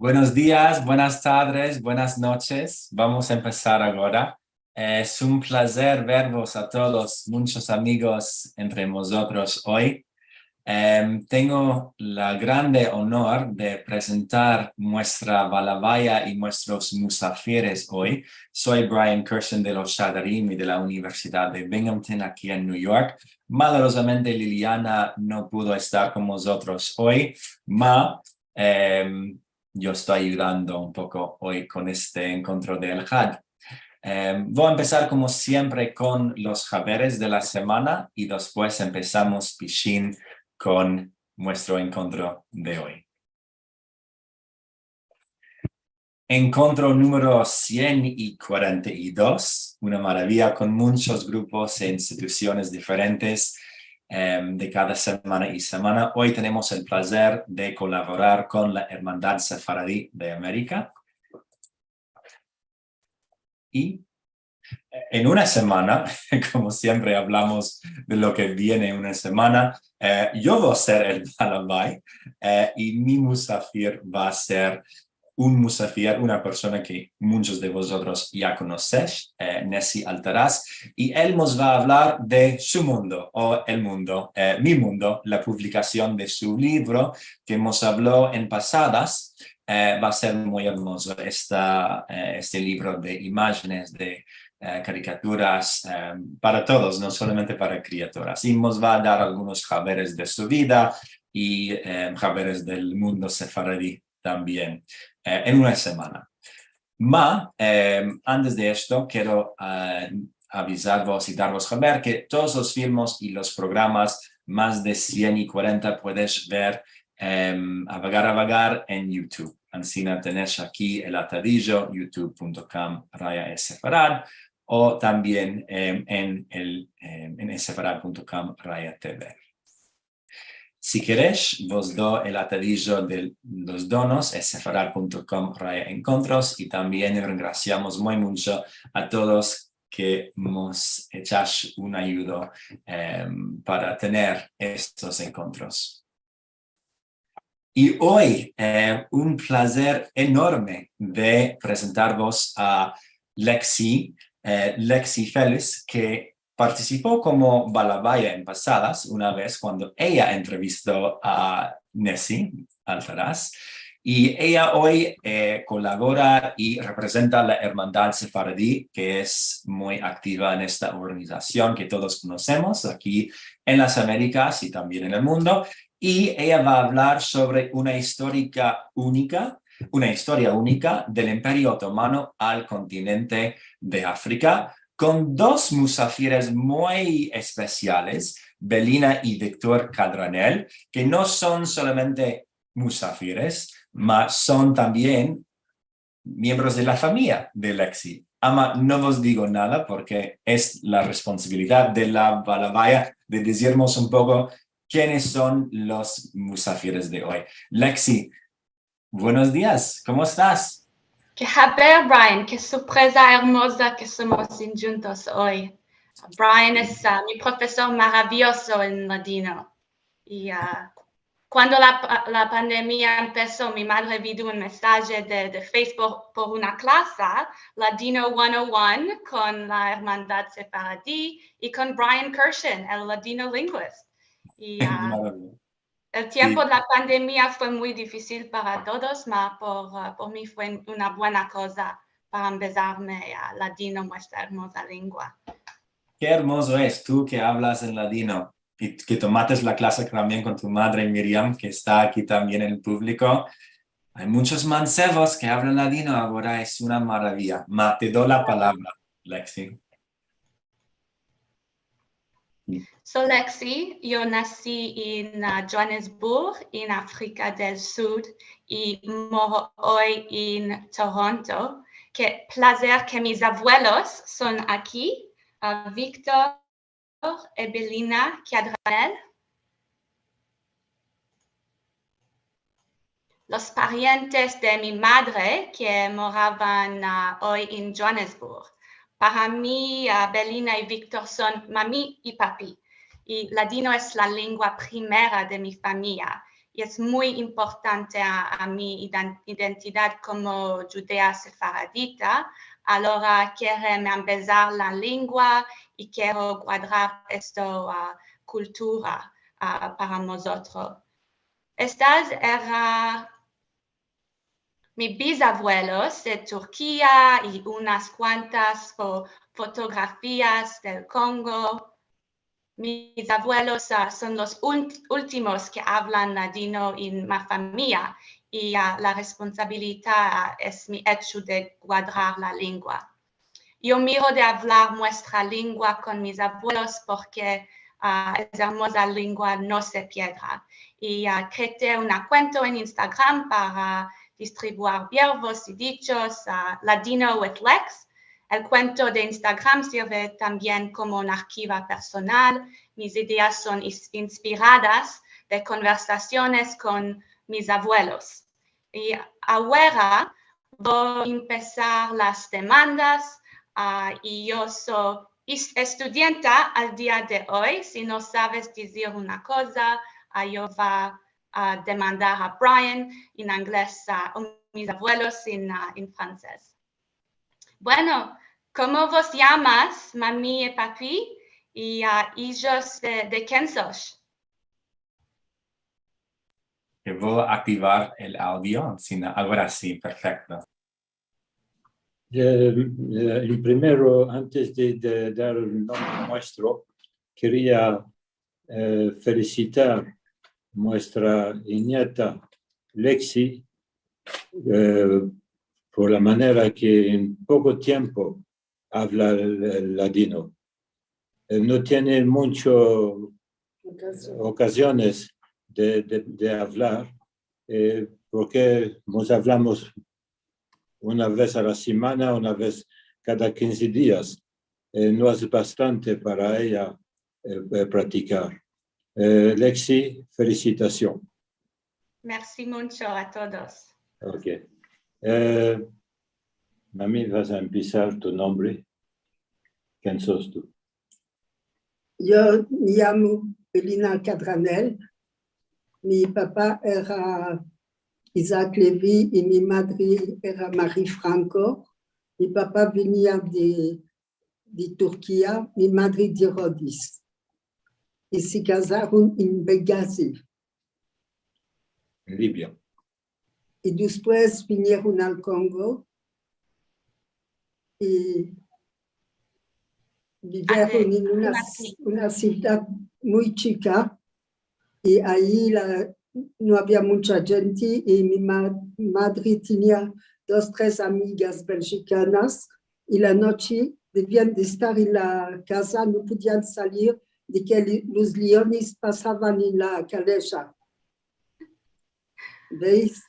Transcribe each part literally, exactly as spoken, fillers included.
Buenos dias, buenas tardes, buenas noches. Vamos a empesar agora. Es un plazer vervos a todos, munchos amigos entre mozotros oy. Em, tengo la grande onor de prezentar muestra balavaya i muestros musafires oy. Soy Brian Kirschen de los Shadarim i de la Universidad de Binghamton aki en New York. Malorozamente Liliana no pudo estar kon mozotros oy, ma, em, yo esto ayudando un poko oy kon este enkontro de Elhad. Em, vo a empesar komo siempre kon los haberes de la semana i despues empesamos pishin kon muestro enkontro de oy. Enkontro numero sien i kuarenta i dos, una maravia kon munchos grupos e institusiones diferentes, em, de kada semana i semana. Oy tenemos el plazer de kolaborar kon la Ermandad Sefaradi de Amerika. I en una semana, komo siempre avlamos de lo ke viene una semana, eh, yo vo a ser el balavaya, eh, i mi musafir va a ser un musafir, una persona ke munchos de vozotros ya konosesh, eh, Nessi Altaras, i el mos va a avlar de su mundo, o el mundo, eh, mi mundo, la publikasion de su livro ke mos avlo en pasadas, eh, va a ser muy ermozo esta, eh, este livro de imajenes, de, eh, karikaturas, eh, para todos, no solamente para kriaturas. I mos va a dar algunos haberes de su vida i, eh, haberes del mundo sefaradi tambien, eh, en una semana. Ma, eh, antes de esto, kero, eh, avizarvos i darvos a ver ke todos los filmos i los programas, mas de sien i kuarenta, puedes ver, em, avagar, avagar en YouTube. Ansina tenesh aki el atadijo, youtube punto com raya sefarad, o tambien, em, en el, em, en sefarad punto com raya T V. Si keresh, vos do el atadijo de los donos, es sefarad punto com raya enkontros, i tambien rengrasiamos muy muncho a todos ke mos echash un ayudo, em, para tener estos enkontros. I oy, eh, un plazer enorme de prezentarvos a Lexi, eh, Lexi Felix, ke partisipo komo balavaya en pasadas, una vez kuando eya entrevisto a Nessi Altaras. I eya oy, eh, kolabora i reprezenta la Ermandad Sefaradi, ke es muy aktiva en esta organizasion ke todos konosemos aki en las Amerikas i tambien en el mundo. I eya va a avlar sovre una istorika unika, una istoria unika del Imperio Otomano al kontinente de Afrika, kon dos musafires muy espesiales, Belina i Viktor Kadranel, ke no son solamente musafires, ma son tambien miembros de la famiya de Lexi. Ama no vos digo nada porke es la responsabilidad de la balavaya de dizirmos un poko kienes son los musafires de oy. Lexi, buenos dias, komo estas? Ke haber, Brian, ke surpreza ermoza ke somos djuntos oy. Brian es, ah, mi profesor maraviyozo en ladino. I, ah, kuando la pa-, la pandemia empeso, mi madre vido un mesaje de, de Facebook por una klasa, Ladino one oh one, kon la Ermandad Sefaradi i kon Brian Kirschen, el ladino linguist. I, ah, el tiempo de la pandemia fue muy difisil para todos, ma por, ah, por mi fue una buena koza para ambezarme a ladino, muestra ermoza lengua. Ke ermozo es tu ke avlas en ladino i ke tomates la klase tambien kon tu madre, Miriam, ke esta aki tambien en el publiko. Ay munchos mansevos ke avlan ladino agora, es una maraviya. Ma, te do la palavra, Lexi. So Lexi, yo nasi en, ah, Johannesburg, en Afrika del Sud, i moro oy en Toronto. Ke plazer ke mis avuelos son aki, ah, Viktor i Belina Kadranel. Los parientes de mi madre ke moravan, ah, oy en Johannesburg. Para mi, ah, Belina i Viktor son mami i papi. I ladino es la lengua primera de mi famiya. i es muy importante a, a mi idan-, identidad komo djudea sefaradita, alora kere me ambezar la lengua i kero guadrar esto, a, kultura, a, para mozotros. Estas era mi bizavuelos de Turkia i unas kuantas fo-, fotografias del Kongo. Mis avuelos, a, son los ul-, ultimos ke avlan ladino en mi famiya i, a, la responsabilidad, a, es mi echo de guadrar la lengua. Yo miro de avlar muestra lengua kon mis avuelos porke, a, es ermoza lengua no se piedra. I, a, kree una kuenta en Instagram para distribuir verbos i dichos, a, Ladino with Lex. El kuenta de Instagram sirve tambien komo un arkiva personal. Mis ideas son is-, inspiradas de konversasiones kon mis avuelos. I agora vo a empesar las demandas, a, i yo so is-, estudienta al dia de oy. Si no saves dizir una koza, a, yo va a demandar a Brian en ingles, a, o mis avuelos en, a, en fransez. Bueno, komo vos yamas, mami i papi, i, a, ijos de, de ken sosh? Ke vo a aktivar el audio, sino agora si, perfekto. Eh, eh, en primero, antes de, de dar el nombre muestro, keria, eh, felisitar muestra nieta Lexi, eh, por la manera ke en poko tiempo avla el, el ladino. Eh, no tiene muncho okaziones de, de, de avlar, eh, porke mos avlamos una vez a la semana, una vez kada kinze dias. Eh, no es bastante para eya, eh, eh, praktikar. Eh, Lexi, felisitasion. Mersi muncho a todos. Ok. Eh, mami, vas a empesar tu nombre. Ken sos tu? Yo me yamo Belina Cadranel. Mi papa era Isaac Levy i mi madre era Marie Franco. Mi papa venia de, de Turkia, mi madre de Rodis. I se kazaron en Bengazi. En Libia. I despues vinieron al Kongo i bivieron en una, una sivdad muy chika, i ayi la, no avia muncha djente, i mi ma-, madre tenia dos, tres amigas belgikanas, i la noche devian de estar en la kaza, no podian salir de ke li-, los liones pasavan en la kaleja. Veis?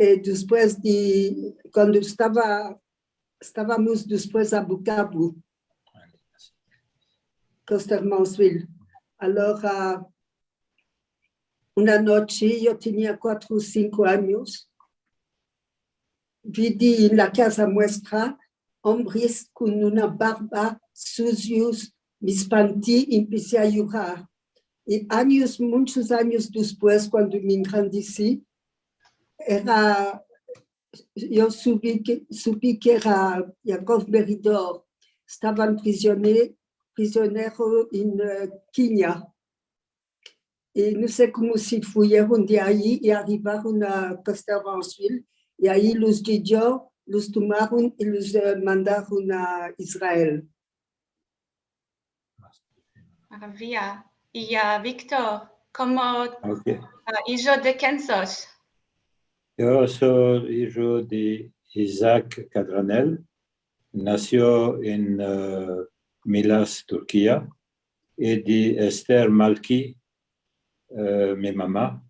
Eh, despues de, kuando estava, estavamos despues a Bukavu, Costermansville. Alora, una noche, yo tenia kuatro o sinko anyos, vidi en la kaza muestra ombres kon una barba, suzios, me espanti i empesi a yorar. I anyos, munchos anyos despues, kuando me engrandesi, era, yo supi ke, supi ke era Yaakov Meridor. Estavan prizione-, prizionero en, eh, Kenia. I no se komo se fuyeron de ayi i arivaron a Costermansville, i ayi los djudios los tomaron i los, eh, mandaron a Israel. Maravia. I, a, Victor, komo, a, ijo de ken sos? Yo so ijo de Isaac Cadranel, nasio en, eh, Milas, Turkia, i de Esther Malki, eh, mi mama,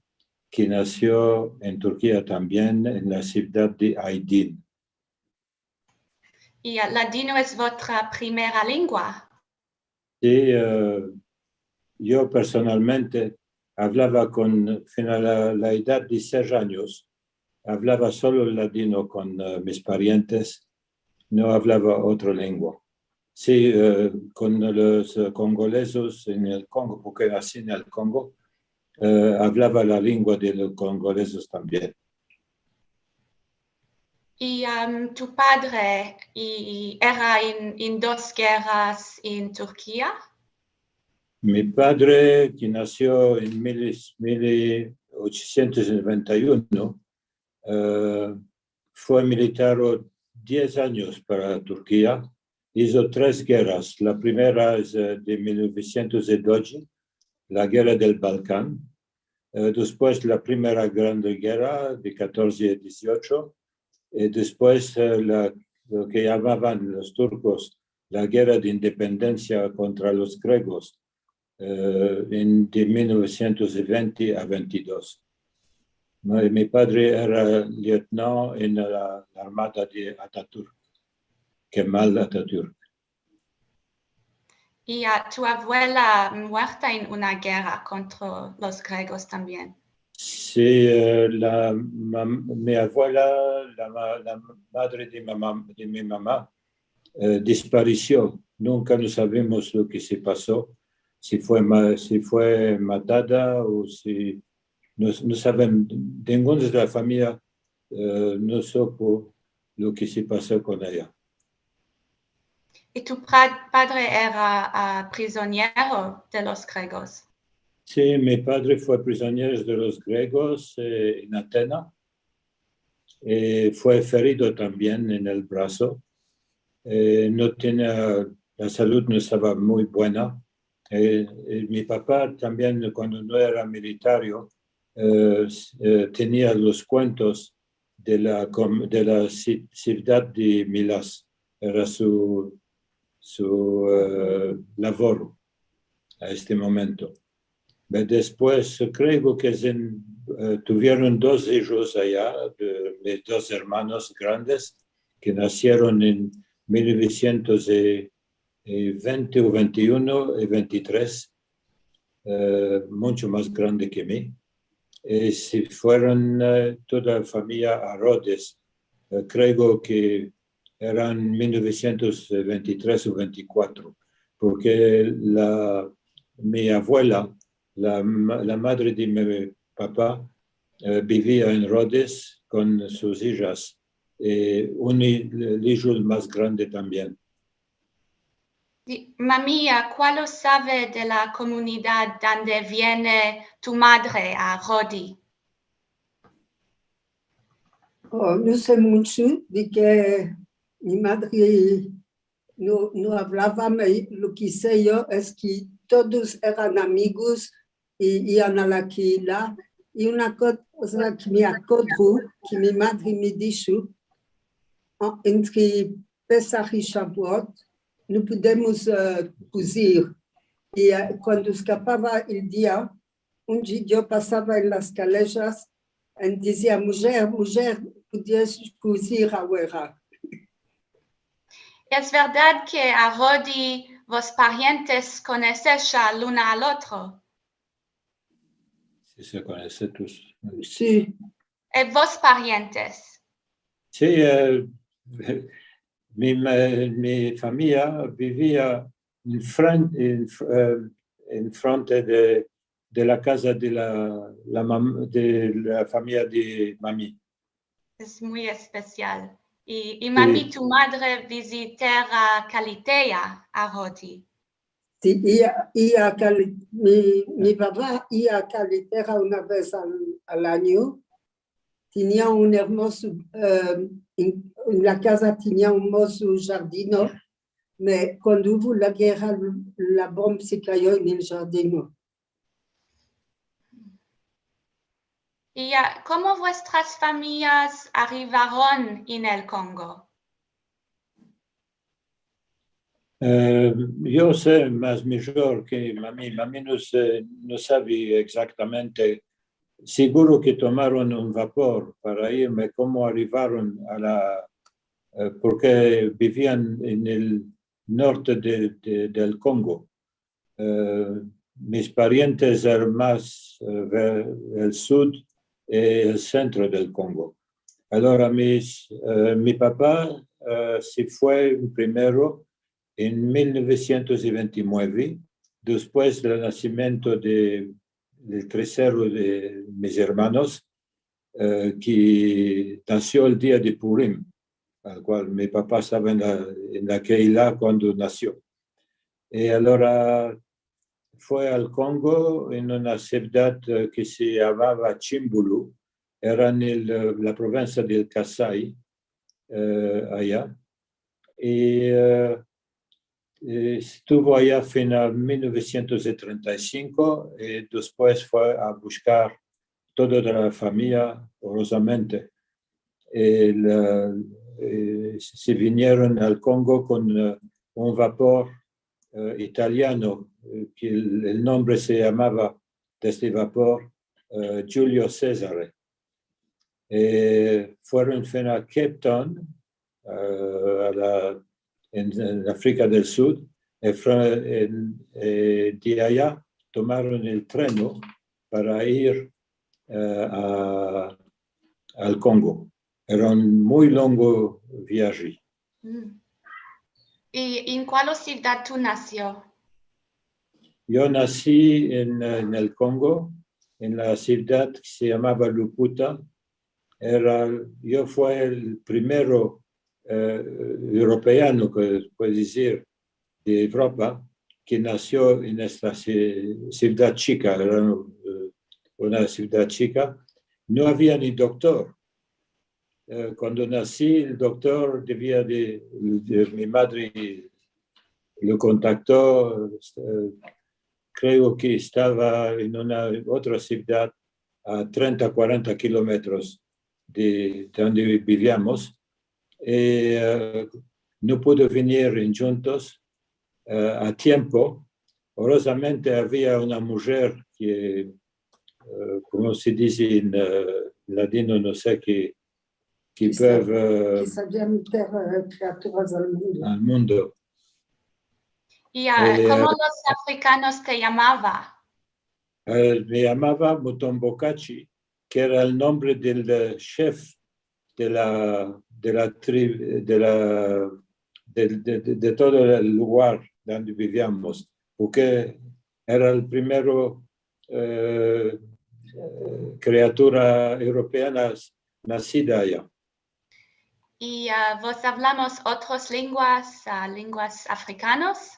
ke nasio en Turkia tambien, en la sivdad de Aydin. I, a, ladino es vuestra primera lengua? Si, eh, yo personalmente avlava kon, fin a la, la edad de sesh anyos, avlava solo ladino kon, eh, mis parientes, no avlava otra lengua. Si, eh, kon los, eh, kongolezos en el Kongo, porke nasi en el Kongo, eh, avlava la lengua de los kongolezes tambien. I, am, tu padre i, i era en, en dos gerras en Turkia? Mi padre, ke nasio en mil, mil ochosientos noventa i uno, eh, fue militaro diez anyos para Turkia. Izo tres gerras. La primera es, eh, de mil novesientos i dos, la gerra del Balkan. Eh, despues la primera grande gerra de katorze a diziocho. I despues, eh, la, lo ke yamavan los turkos la gerra de independensia kontra los gregos, eh, en, de mil novesientos i vente a vente i dos. Mi, mi padre era lietnant en la, la armada de Ataturk, Kemal Ataturk. I, a, tu avuela muerta en una gerra kontra los gregos tambien? Si, eh, la mam-, mi avuela, la ma-, la madre de mama, de mi mama, eh, disparesio. Nunka no savimos lo ke se paso, si fue ma-, si fue matada o si, no, no savimos, ninguno de la famiya, eh, no supo lo ke se paso kon eya. I tu pra-, padre era, a, prizoniero de los gregos? Si, mi padre fue prizoniero de los gregos, eh, en Atena. Eh, fue ferido tambien en el braso. Eh, no tenia, la salud no estava muy buena. Eh, eh, mi papa tambien, kuando no era militario, eh, s-, eh, tenia los kuentos de la kom-, de la si-, sivdad de Milas. Era su, su, eh, lavoro a este momento. Be-, despues, kreo ke se, eh, tuvieron dos ijos eya, de, de dos ermanos grandes ke nasieron en mil novesientos i vente o vente i uno i vente i tres, eh, mucho mas grande ke mi. I se fueron, eh, toda la famiya a Rodes. Eh, kreo ke eran mil novesientos vente i tres o vente i kuatro, porke la, mi avuela, la ma-, la madre de mi papa, eh, bivia en Rodes kon sus ijas, eh, un i-, el ijo mas grande tambien. Di, mamiya, kualo save de la komunidad dande viene tu madre a Rodi? O, no se mucho, de ke mi madre no, no avlava, me, lo ke se yo es ke todos eran amigos i ian a la kehila. I una koza ke me akodro, ke mi madre me disho, a, entre Pesah i Shavuot, no podemos, eh, kozir. I, eh, kuando eskapava el dia, un djidio pasava en las kalejas, i dizia: "Mujer, mujer, puedes kozir agora?" Es verdad ke a Rodi vos parientes konosesh el uno al otro? Si se konose todos. Si. E vos parientes? Si, eh, mi, mi, mi famiya bivia en fren-, en f-, eh, en frente de, de la kaza de la, la mam-, de la famiya de mami. Es muy espesial. I, i mami, tu madre, vizitava kalitea a Rodi? Si, i a, i a Kali-, mi, mi baba i a kalitea una vez al, al anyo. Tenia un ermozo, eh, en, en la kaza tenia un ermozo jardino, me, kuando uvo la gerra, la bomba se kayo en el jardino. I, a, komo vuestras famiyas arivaron en el Kongo? Eh, yo se mas mijor ke mami, mami no se, no save egzaktamente. Siguro ke tomaron un vapor para irme, komo arivaron a la, eh, porke bivian en el norte de, de, del Kongo. Eh, mis parientes eran mas, eh, ve-, el sud i el sentro del Kongo. Alora, mis, eh, mi papa, eh, se fue primero en mil novesientos i vente i mueve, despues del nasimiento de, el tersero de mis ermanos, e, ke nasio el dia de Purim, al kual mi papa estava en la, en la keila kuando nasio. I alora fue al Kongo, en una sivdad, e, ke se yamava Chimbulu, era en el, e, la provinsia del Kasai, e, aya. I, e, estuvo aya fin a mil novesientos i trenta i sinko, i despues fue a bushkar todo de la famiya, orozamente. El, e, e, se vinieron al Kongo kon, e, un vapor, e, italiano, e, ke el, el nombre se yamava de este vapor, e, Giulio Cesare. E, fueron fin a Cape Town, e, a la, en, en Afrika del Sud, e, fra-, en, e, de aya tomaron el treno para ir, e, a, al Kongo. Era un muy longo viaje. Mm. I en kual sivdad tu nasio? Yo nasi en, en el Kongo, en la sivdad ke se yamava Luputa. Era, yo fue el primero, e, evropeano, ke puede dizir, de Evropa, ke nasio en esta si-, sivdad chika, era, e, una sivdad chika. No avia ni doktor. E, kuando nasi, el doktor devia de, de, mi madre lo kontakto, e, kreo ke estava en una otra sivdad a trenta, kuarenta kilometros de, de ande biviamos. E, e, no pudo venir en djuntos, e, a tiempo. Orozamente avia una mujer ke, e, komo se dize en, e, ladino, no se, ke, ke... Ke sa-, puede, e, ke savia meter, e, kriaturas al mundo. Al mundo. I, a, e, komo los afrikanos te yamava? E, me yamava Mutombo Kachi, ke era el nombre del, e, shef de la, de la tri-, de la, de, de, de, de todo el lugar donde biviamos, porke era el primero, e, e, kriatura evropeana nasida aya. I, a, vos avlamos otros lenguas, a, lenguas afrikanos?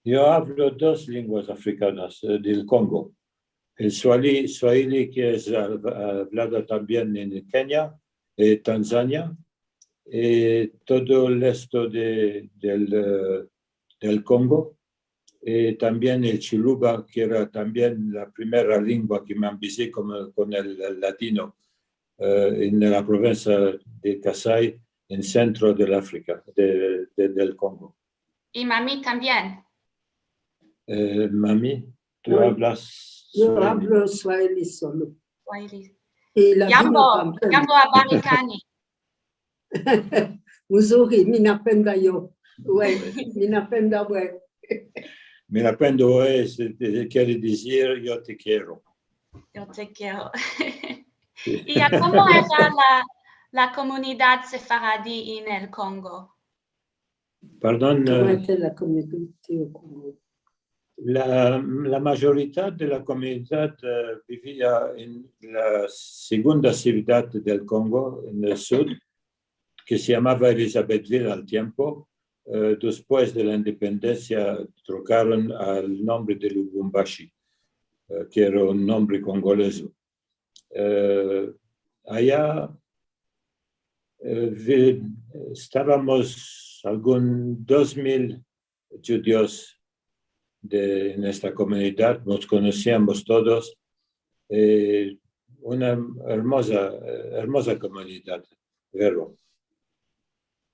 Yo avlo dos lenguas afrikanas, e, del Kongo. El swahili, swahili ke es, a, avlada tambien en Kenia, e, Tanzania, e, todo el resto de, del, e, del Kongo, e, tambien el chiluba, ke era tambien la primera lengua ke me ambizi kon, kon el, el ladino, e, en la provinsia de Kasai, en sentro de la Afrika, de, de, del Kongo. I mami tambien? E, mami, tu avlas swahili? Yo avlo swahili solo. Swahili. I ladino tambien. Yambo, yambo a Barikani. Muzuri, mi napenda yo. We, mi napenda we. Mi napenda we, se, se kere dizir, yo te kero. Yo te kero. I a, komo era la, la komunidad sefaradi en el Kongo? Pardon, komo, e, era la komunidad del Kongo? La, la mayoridad de la komunidad, e, bivia en la segunda sivdad del Kongo, en el sud, ke se yamava Elisabethville al tiempo. E, despues de la independensia trokaron al nombre de Lubumbashi, e, ke era un nombre kongolezo. E, aya, e, vi-, estavamos algun dos mil djudios de, en esta komunidad, mos konosiamos todos, e, una ermoza, ermoza komunidad, vero.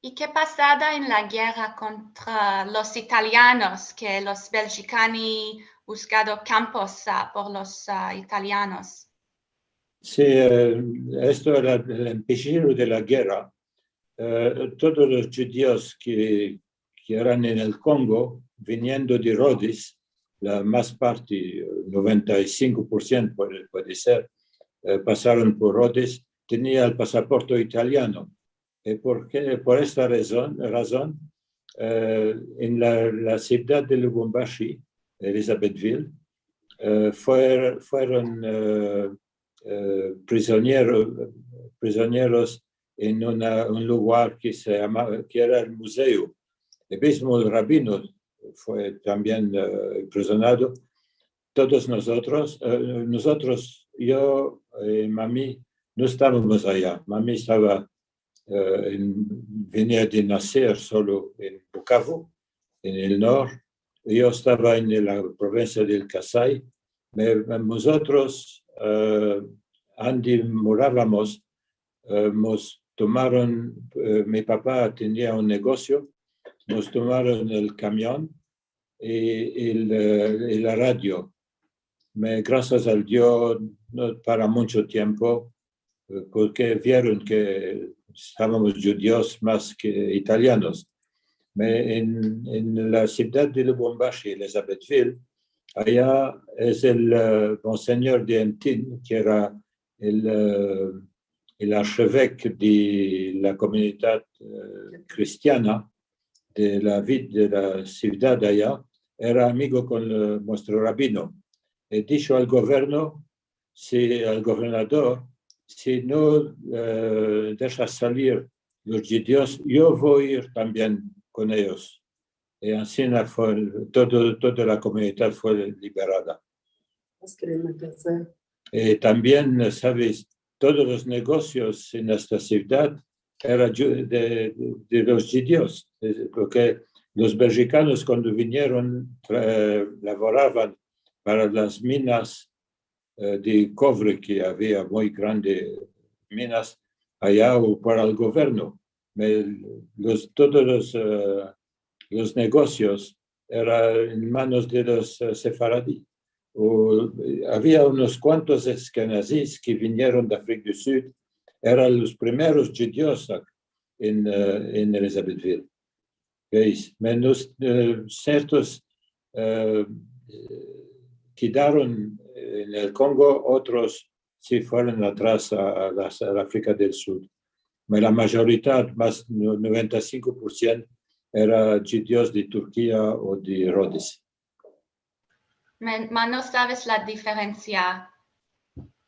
I ke pasada en la gerra kontra los italianos, ke los belgikani buskado kampos, a, por los, a, italianos? Si, e, esto era el empeshiro de la gerra. E, todos los djudios ke, ke eran en el Kongo, viniendo de Rodis, la mas parte, e, noventa i sinko por siento puede, puede ser, e, pasaron por Rodis, tenia el pasaporte italiano. E porke, por esta razon, razon, e, en la, la sivdad de Lubumbashi, Elisabethville, eh, fuer-, fueron, eh, eh, prizoniero-, prizonieros en una, un lugar ke se yamava, ke era el muzeo. El mizmo rabino fue tambien, eh, imprizonado. Todos mozotros, eh, mozotros, yo, eh, mami, no estavamos aya. Mami estava, eh, en, venia de naser solo en Bukavu, en el nor. Yo estava en la provinsia del Kasai. Me, mozotros, eh, andi moravamos, eh, mos tomaron, eh, mi papa tenia un negosio, mos tomaron el kamion i, i el, eh, i la radio. Me, grasias al Dio, no para muncho tiempo, eh, porke vieron ke estavamos djudios mas ke italianos. Me, en, en la sivdad de Lubumbashi, Elisabethville, aya es el, eh, monsenyor de Entin, ke era el, eh, el arshevek de la komunidad, eh, kristiana de la vid-, de la sivdad aya, era amigo kon, eh, muestro rabino. E disho al governo, si, al governador, si no, eh, deshas salir los djudios, yo vo ir tambien kon eyos. I ansina fue, todo, toda la komunidad fue liberada. Es ke no me kasé. Eh, tambien, eh, saves, todos los negosios en esta sivdad era dju-, de, de, de los djudios, eh, porke los belgikanos kuando vinieron, tra-, eh, lavoravan para las minas, eh, de kovre ke avia muy grande minas aya o para el governo. Me, los, todos los, eh, los negosios era en manos de los, eh, sefaradi. O, eh, avia unos kuantos ashkenazis ke vinieron de Afrika del Sud, eran los primeros djudios en, eh, en Elisabethville. Veis, menos, eh, siertos, eh, kedaron en el Kongo, otros si fueron atras a, a las, a la Afrika del Sud. Me, la mayoridad, mas no-, noventa i sinko por siento, era djudios de Turkia o de Rodes. Me, ma no saves la diferensia.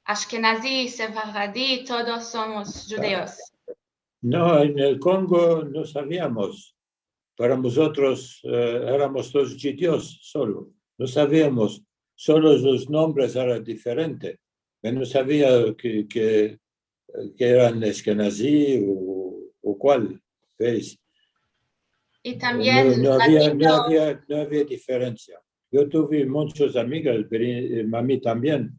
Ashkenazi, sefaradi, todos somos djudios. No, en el Kongo no saviamos. Para mozotros, eh, eramos todos djudios solo. No saviamos, solo los nombres eran diferentes. Yo no savia ke, ke, ke eran ashkenazi o, o kual, veis. I tambien no, no avia, no ladino. Avia, no avia diferensia. Yo tuve munchas amigas, pero, eh, mami tambien,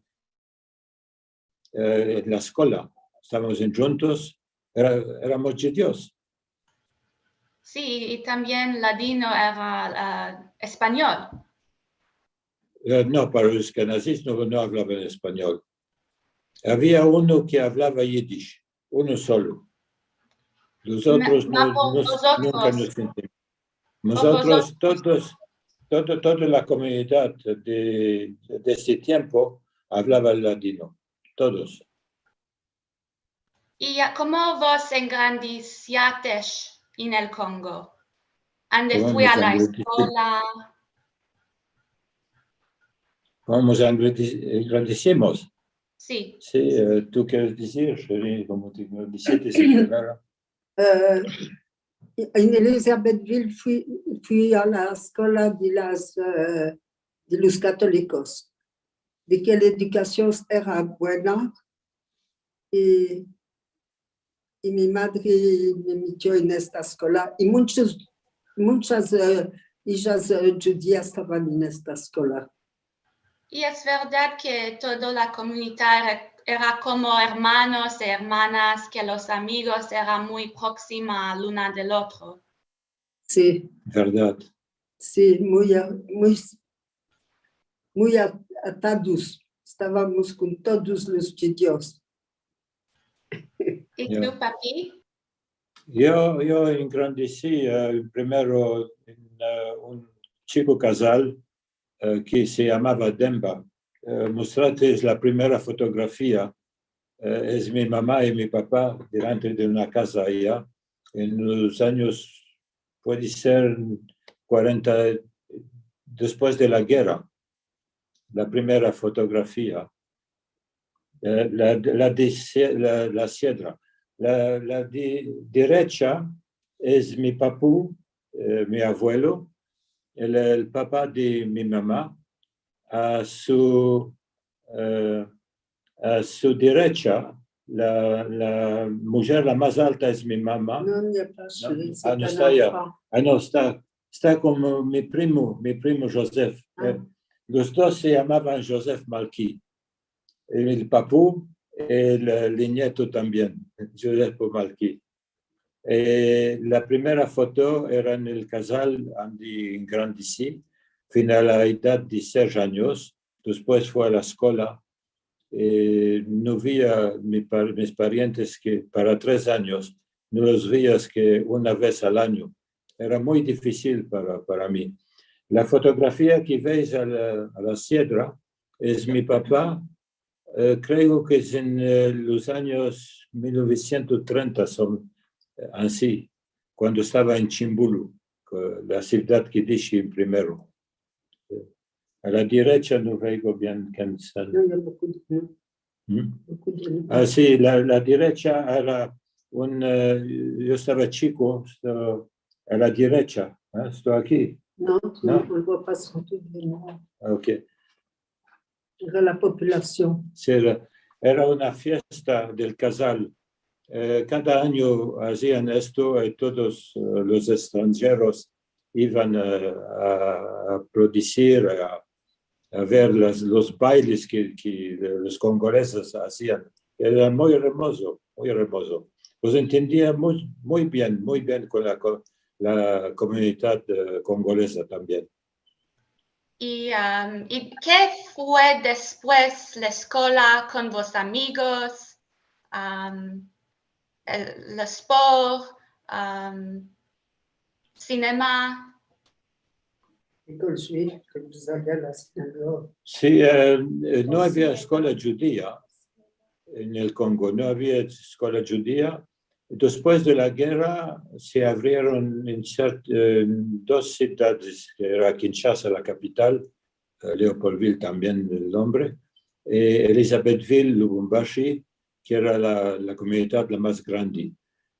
eh, en la eskola. Estavamos en, djuntos, era, eramos djudios. Si, i tambien ladino era, eh, espanyol. Eh, no, para los ashkenazis no, no avlavan espanyol. Avia uno ke avlava yidish, uno solo. Los otros no, no, nunka nos sentimos. Mozotros, todos, todo, toda la komunidad de, de este tiempo avlava ladino, todos. I ya, komo vos engrandisiatesh en el Kongo? Ande fui a la eskola? Komo mos engrandi-, engrandisimos? Si. Si, eh, tu keres dizir, Sheri, komo te engrandisites en general? Eh, en Elisabethville fui, fui a la eskola de las, eh, de los katolikos, de ke la edukasyon era buena, i, i mi madre me metio en esta eskola, i munchas, munchas, eh, ijas, eh, djudias estavan en esta eskola. I es verdad ke toda la komunidad era, era komo ermanos i ermanas, ke los amigos eran muy proksima el uno del otro. Si. Verdad. Si, muy a-, muy, muy a-, atados. Estavamos kon todos los djudios. I tu, papi? Yo, yo engrandisi, eh, primero en, eh, un chiko kazal, eh, ke se yamava Demba. Eh, mostrartes la primera fotografia, eh, es mi mama i mi papa delante de una kaza aya, en los anyos, puede ser kuarenta, despues de la gerra. la primera fotografia, eh, la, la de sie-, la, la siedra. La, la de derecha es mi papu, eh, mi avuelo, el, el papa de mi mama. A su, eh, a su derecha, la, la mujer la mas alta es mi mama. Non, il n'y a pas, no? Ah, no esta ya. Ah, no, esta, esta kon mi primo, mi primo Joseph. Ah. Eh, los dos se yamavan Joseph Malki. El papu, el, el nieto tambien, Joseph Malki. Eh, la primera foto era en el kazal ande engrandesi, fin a la edad de sesh anyos, despues fue a la eskola, eh, no via mi par-, mis parientes ke para tres anyos, no los vias ke una vez al anyo. Era muy difisil para, para mi. La fotografia ke veis a la, a la siedra es mi papa, eh, kreo ke es en, eh, los anyos mil novesientos trenta, son, eh, ansi, kuando estava en Chimbulu, ke, la sivdad ke dishi en primero. Eh, a la derecha no veo bien ken esta. Non, il y a beaucoup de, non. Mm? Beaucoup de, ah, si, la, la derecha era un, eh, yo estava chiko, esta, a la derecha, eh, esta aki. Non, non, on ne voit pas son truc, non. Ah, ok. Era la populasion. Si, era, era una fiesta del kazal. Eh, kada anyo azian esto, eh, todos, eh, los estranjeros ivan, eh, a, a aplaudir, a, a ver las, los bailes ke, ke los kongoleses azian. Era muy ermozo, muy ermozo. Pues entendia muy, muy bien, muy bien kon la ko-, la komunidad, eh, kongolesa tambien. I, am, i ke fue despues la eskola kon vos amigos, am, el, el esport, am, sinema? Ecole juive, ke vos aviez la sinagoga. Si, eh, eh, no avia eskola djudia en el Kongo, no avia eskola djudia. Despues de la gerra se avrieron en siert-, eh, dos sivdades, ke era Kinshasa, la kapital, eh, Leopoldville tambien el nombre, eh, Elisabethville, Lubumbashi, ke era la, la komunidad la mas grandi.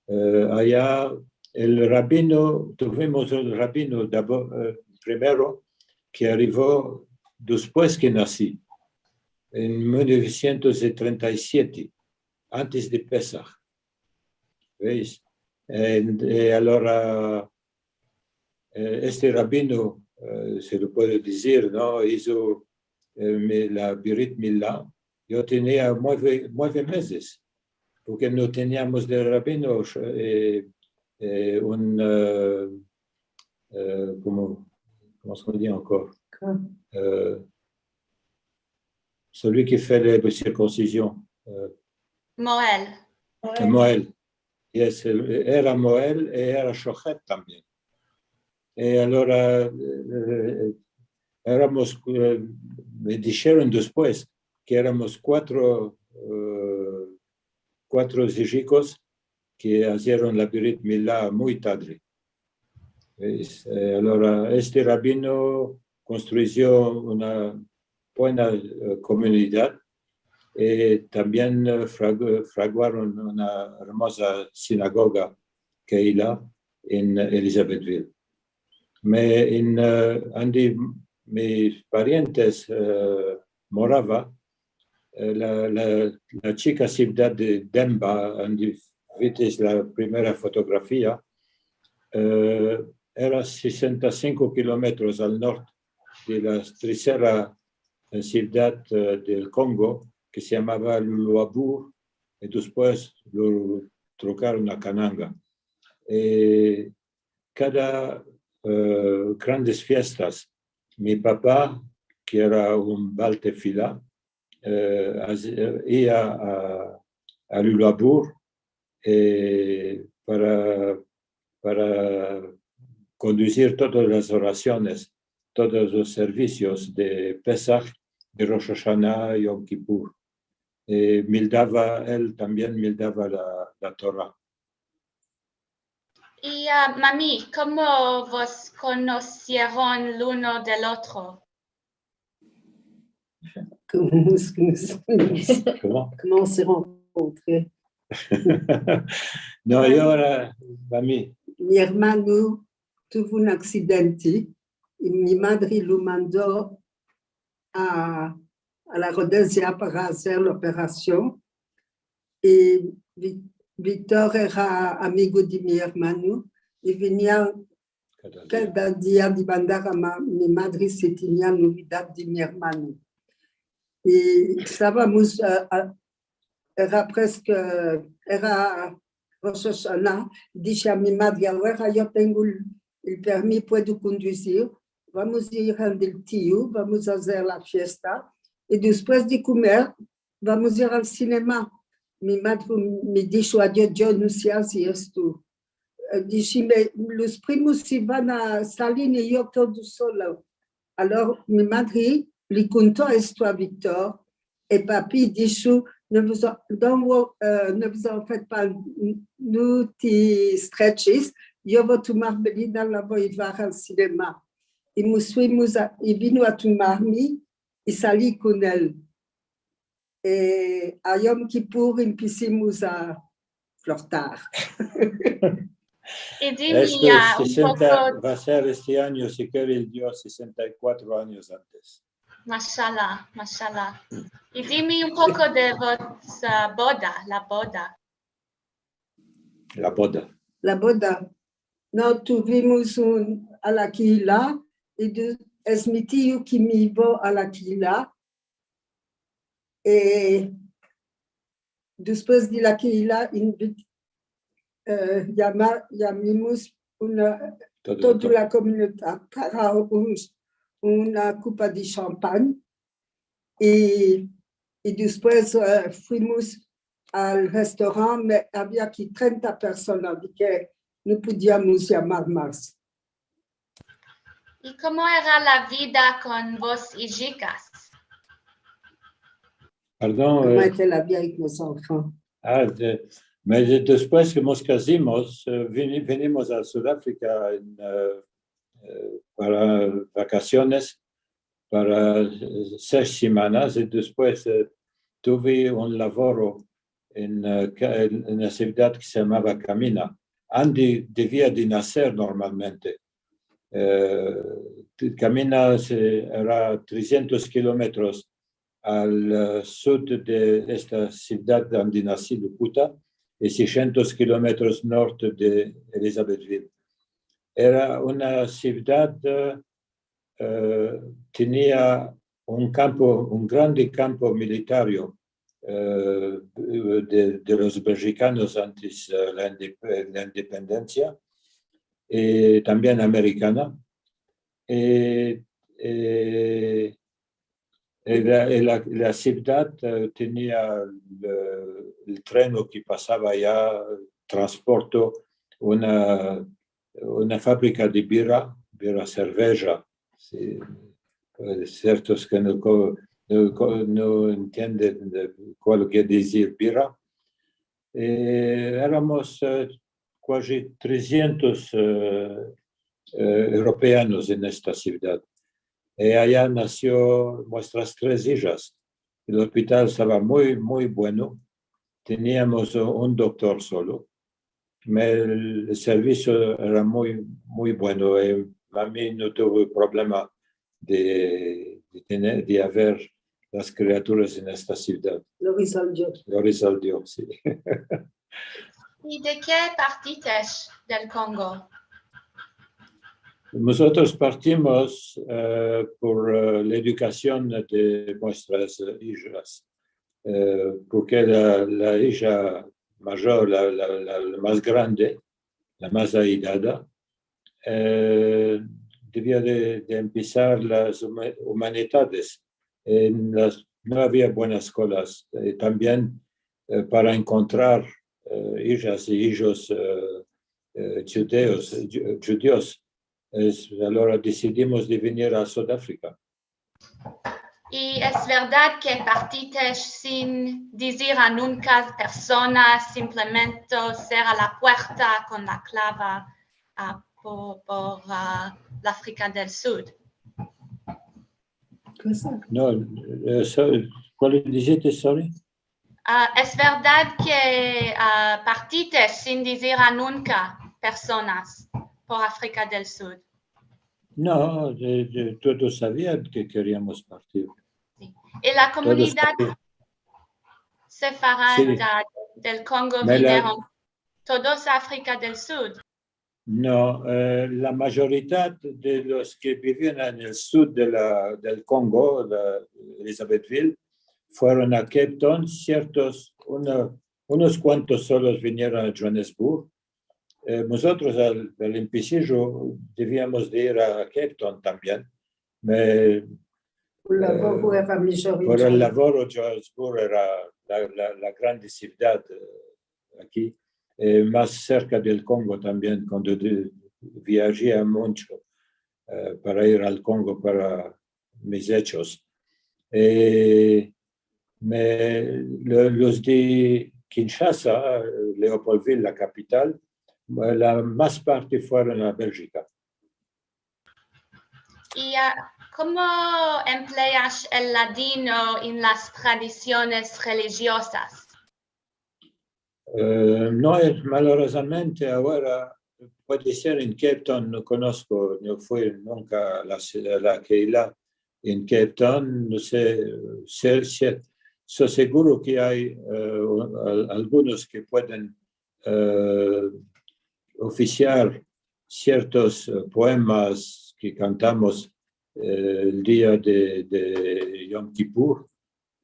Eh, aya el rabino, tuvimos el rabino dabo-, eh, primero, ke arivo despues ke nasi, en mil novesientos trenta i siete, antes de Pesah. Veis? Eh, eh, alora, eh, este rabino, eh, se lo puedo dizir, no? Izo, eh, mi, la brit mila. Yo tenia mueve, mueve mezes, porke no teniamos de rabino, eh, eh, un, eh, eh, komo, komo se dit ankor? Ke? Eh, celui qui fait les circoncisions, eh, Moel. Moel. Yes, el, era moel e era shochet tambien. E alora, eh, eramos, eh, me disheron despues ke eramos kuatro, eh, kuatro ijikos ke azieron la brit mila muy tadre. Es, eh, alora, este rabino konstruyo una buena, eh, komunidad, eh, tambien, eh, frag-, fraguaron una ermoza sinagoga, Kehila, en Elisabethville. Me, en, eh, ande mis parientes, eh, morava, eh, la, la, la chika sivdad de Demba, ande vites la primera fotografia, eh, era sesenta i sinko kilometros al norte de la tersera, eh, sivdad, eh, del Kongo, ke se yamava Luluabur, i despues lo trokaron a Kananga. Eh, kada, eh, grandes fiestas, mi papa, ke era un bal tefila, eh, az-, eh, ia a, a Luluabur, eh, para, para konduzir todas las orasiones, todos los servisios de Pesah, de Rosh Hashanah, Yom Kippur. Eh, mildava, el tambien mildava la, la Torah. I, ah, mami, komo vos konosieron el uno del otro? Komo, komo, komo? Komo se rankontre? No, i agora, a mi. Mi ermano tuvo un aksidente i mi madre lo mando a, a la Rodezia para azer la operasion. I Vi-, Viktor era amigo de mi ermano i venia kada dia de mandar a ma-, mi madre si tenia novedad de mi ermano. I estavamos, a, a, era preske, era Rosh Ashana, dishe a mi madre: "Agora yo tengo el, el permi, puedo konduzir, vamos a ir ande el tio, vamos a azer la fiesta, i despues de komer, vamos a ir al sinema." Mi madre me disho: "Adio, yo no se aze esto." E, dishe: "Me, los primos se van a salir i yo kedo sola." Alor mi madre le konto esto a Viktor, i papi disho: "Ne vous en, don't wo-, e, ne vous en faites pas, n-, no te estreches, yo vo tomar Belinda, la vo levar al sinema." I mos fuimos a, i vino a tomarme, i sali kon el. E, a Yom Kipur empesimos a flirtar. I dime, esto es a, un sesenta, poko, va a ser este anyo, si kere el Dios, sesenta i kuatro anyos antes. Mashallah, mashallah. I dime un poko de vos, a, boda, la boda. La boda. La boda. No, tuvimos un, a la kila, i de-, es mi tio ke me yevo a la kila, e, despues de la kila, invit-, e, yama-, yamimos una, toda la, toda la komunidad para un, una kopa de shampan. I, i despues, e, fuimos al restorant, me, avia aki trenta personas, de ke no podiamos yamar mas. I komo era la vida kon vos ijikas? Pardon, komo, e, etait la vie avec nos enfants? A, de, me, de, despues ke mos kazimos, e, vini-, vinimos a Sudafrika en, e, e, para vakasiones, para, e, sesh semanas, i despues, e, tuve un lavoro en, e, ka-, en, en una sivdad ke se yamava Kamina, ande devia de naser normalmente. E, Kamina se, era tresientos kilometros al, e, sud de esta sivdad ande nasi, Lukuta, i seishentos kilometros norte de Elisabethville. Era una sivdad, e, e, tenia un kampo, un grande kampo militario, e, de, de los belgikanos antes, e, la inde-, la independensia, i tambien amerikana. I, i, i la, i la, la sivdad, e, tenia el, el treno ke pasava aya, transporto, una, una fabrika de bira, bira serveja, si, e, siertos ke no ko-, no ko-, no entienden de kual kere dizir bira. E, eramos, e, kuazi tresientos, e, e, evropeanos en esta sivdad. I aya nasio muestras tres ijas. El ospital estava muy, muy bueno. Teniamos un doktor solo. Me, el servisio era muy, muy bueno. I a mi no tuve problema de, de tener, de aver las kriaturas en esta sivdad. Lo rezolvio. Lo rezolvio, si. I de ke partitesh del Kongo? Mozotros partimos, e, por, e, la edukasion de muestras, e, ijas, e, porke la, la ija major, la, la, la, la mas grande, la mas aidada, e, devia de, de empesar las huma-, humanidades. En las, no avia buenas eskolas. E, tambien, e, para enkontrar, e, ijas i ijos, e, e, djudeos, e, dju-, djudios, es, alora desidimos de venir a Sudafrika. I es verdad ke partitesh sin dizir a nunka personas, simplemente sera la puerta kon la klava, a, por, por, a, la Afrika del Sud? Kosa? No, e, so-, kual diziste, sorry? A, es verdad ke, a, partite sin dizir a nunka personas por Afrika del Sud? No, de, de, todos savian ke keriamos partir. Si. I la komunidad sefarada del Kongo vinieron todos a Afrika del Sud? No, e, la mayoridad de los ke bivian en el sud de la, del Kongo, la Elisabethville, fueron a Cape Town, siertos, uno, unos kuantos solos vinieron a Johannesburg. E, mozotros al, al empesijo deviamos de ir a Cape Town tambien. Me, por el lavoro, e, era mayorita. Por el lavoro, Johannesburg era la, la, la grande sivdad, e, aki, e, mas serka del Kongo tambien, kuando de, viajia muncho, e, para ir al Kongo para mis echos. E, me, lo-, los de Kinshasa, Leopoldville, la kapital, la mas parte fueron a Beljika. I, a, komo empleas el ladino en las tradisiones relijiozas? E, no, e, malorozamente agora, puede ser en Cape Town, no konosko, no fui nunka a la, a la Keilah en Cape Town, no se, se, se, so seguro ke ay, e, al-, algunos ke pueden, e, ofisiar siertos, e, poemas ke kantamos, e, el dia de, de Yom Kippur,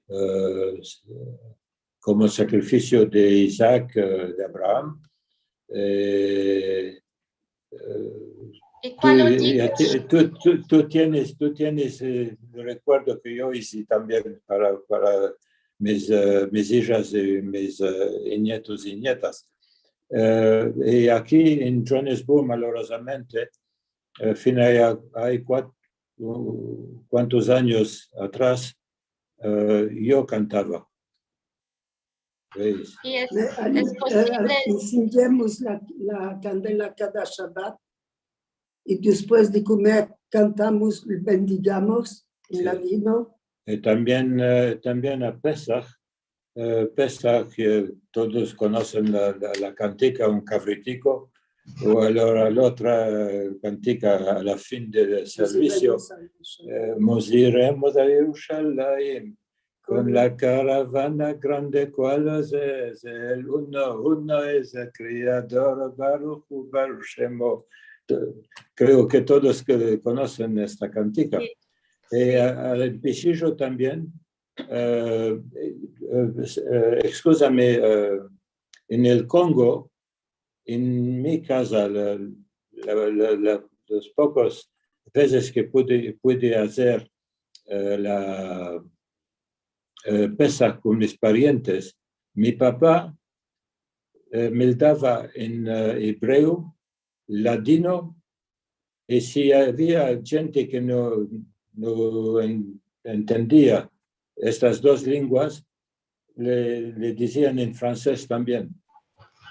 e, komo sakrifisio de Isaac, e, de Abraham. E, e, I kualo dizes? Tu, tu, tu tienes, tu tienes, e, rekuerdo ke yo ize tambien para, para mis, e, mis ijas i mis, e, i nietos i nietas. E, i aki en Johannesburg, malorozamente, e, fin ay, ay kuat-, u-, kuantos anyos atras, e, yo kantava. Veis? I es, e, es, e, posivle. Ensendiamos la, la kandela kada Shabat i despues de komer kantamos, bendigamos en ladino. I tambien, e, tambien a Pesah, e, Pesah, ke todos konosen la, la, la kantika, un kavritiko, o el, la otra, e, kantika a la fin del servisio. Mos iremos a Yerushalayim. Kon la karavana grande kual es, es el uno, uno es el Kriador, Baruch hu Baruch Shemo. Kreo ke todos ke konosen esta kantika. Si. E, a, al empesijo tambien, e, e, e, eskuzame, e, en el Kongo, en mi kaza, la, la, la, la, los pokos vezes ke pude, pude azer, e, la, e, Pesah kon mis parientes, mi papa, e, me dava en, e, ebreo, ladino, i si avia djente ke no, no en-, entendia estas dos lenguas, le, le dizian en fransez tambien.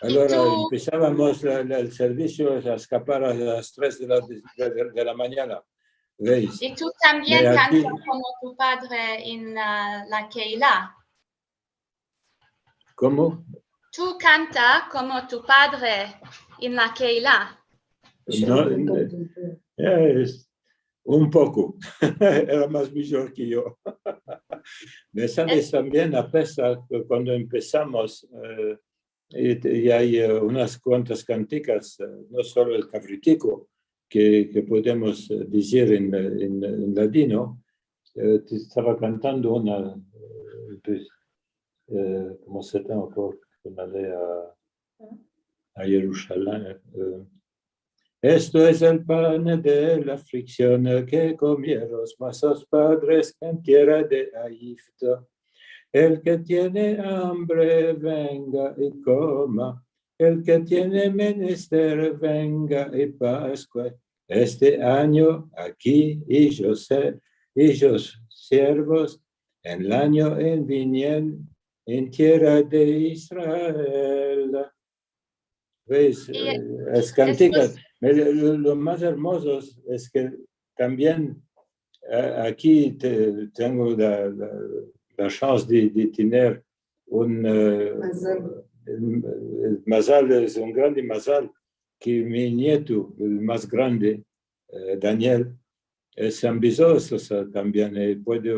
Agora empesavamos la, la, el servisio a eskapar a las tres de la, de, de, de la manyana. Veis? I tu tambien kantas komo tu padre en la, la Keilah. Komo? Tu kantas komo tu padre en la Keilah. No, e, es un poko. Era mas major ke yo. Me saves tambien, a Pesah, kuando empesamos, e, i, i ay, e, unas kuantas kantikas, e, no solo el kavritiko, ke, ke podemos, e, dizir en, en, en ladino, e, te estava kantando una, e, pues, e, komo se yama, por, una de a, a Yerushalayim, e, Esto es el pan de la afliksion ke komieron vuestros padres en tierra de Egipto. El ke tiene ambre, venga i koma. El ke tiene menester, venga i paskue. Este anyo aki, i yo se-, i yos siervos, en el anyo en vinien, en tierra de Israel. Veis, e, e, es kantikas, me, lo, lo mas ermozo es ke tambien, A-, aki te-, tengo la, la, la shans de, de tener un, e, mazal. El, el mazal, es un grande mazal ke mi nieto, el mas grande, e, Daniel, e, se ambizó, o sea, tambien, e puede,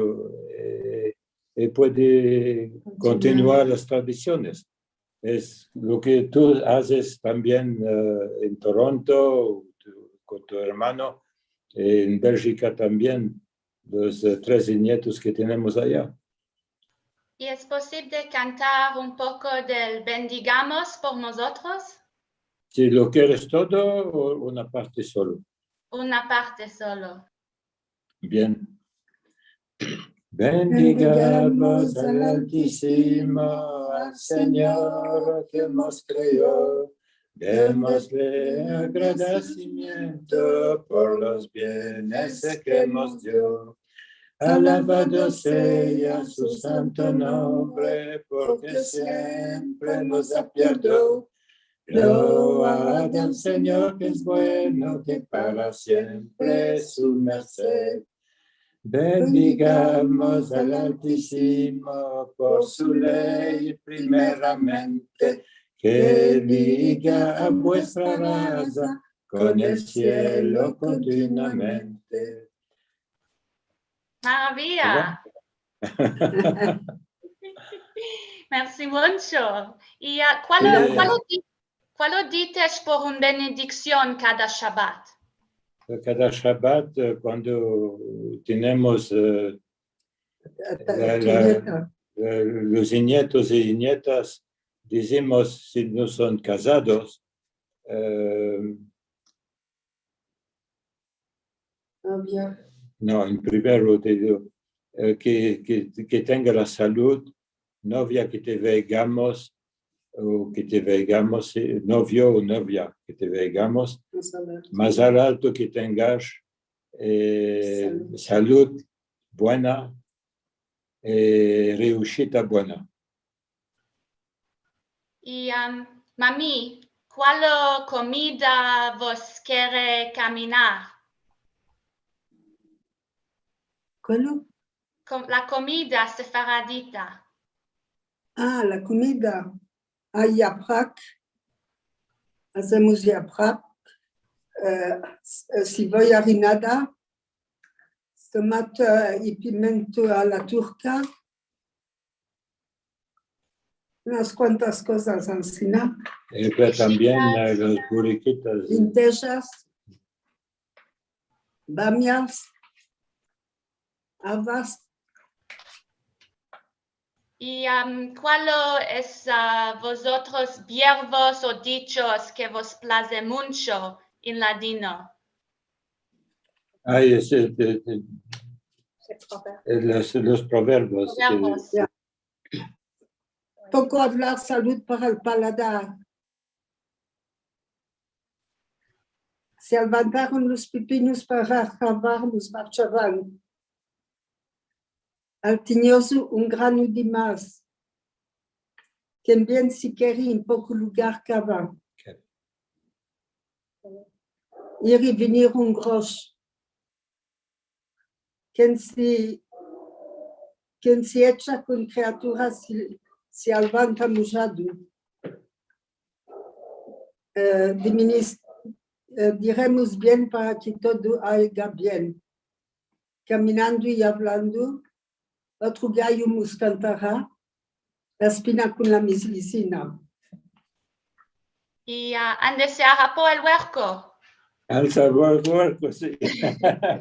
e, e puede kontinuar las tradisiones. Es lo ke tu azes tambien, e, en Toronto, tu, kon tu ermano, e, en Beljika tambien, los, e, tres nietos ke tenemos aya. I es posivle kantar un poko del Bendigamos por mozotros? Si lo keres todo o una parte solo. Una parte solo. Bien. Bendigamos al Altisimo, al Sinyor ke mos kreo. Demosle agradesimiento por los bienes ke mos dio. Alavado sea su santo nombre, porke siempre mos apierdo. Load al Sinyor ke es bueno, ke para siempre es su mersed. Bendigamos al Altisimo por su ley primeramente, ke liga a vuestra raza kon el sielo kontinuamente. Maraviya. Mersi muncho. I, a, kualo, e, kualo di-, kualo dites por un benediksion kada Shabat? Kada Shabat, e, kuando tenemos, e, la, la, la, los nietos i nietas, dizimos, si no son kazados, e, Novia. No, en primero te digo, e, ke, ke, ke tenga la salud, novia ke te veigamos, o ke te veigamos, e, novio o novia ke te veigamos, mas al rato ke tengas, e, salud buena, e, reushita buena. I, am, mami, kualo komida vos kere kaminar? Kualo? Kom-, la komida sefaradita. A, la komida. Ay yaprak. Azemos yaprak. E, s-, e, sivoya arinada. Tomate i pimiento a la turka. Unas kuantas kozas ansina. E, pero tambien, e, los burikitas. Lentejas, bamias, avas. I, am, kualo es, a, vozotros biervos o dichos ke vos plaze muncho en ladino? Ay, es, e, e, e, los, los proverbios, e, proverbios. Ya. Poko avlar, salud para el paladar. Se alvantaron los pepinos para havar los marchavan. Al tinyozu un grano de mas. Ken bien si kere en poko lugar kava. Ir i venir un grosh. Ken se, ken se echa kon kriatura se, se alvanta mojado. E, diminis-, e, diremos bien para ke todo ayga bien. Kaminando i avlando, otro gayo mos kantara, la espina kon la medisina. I, a, ande se arapo el uerko. Al sabor el uerko, si.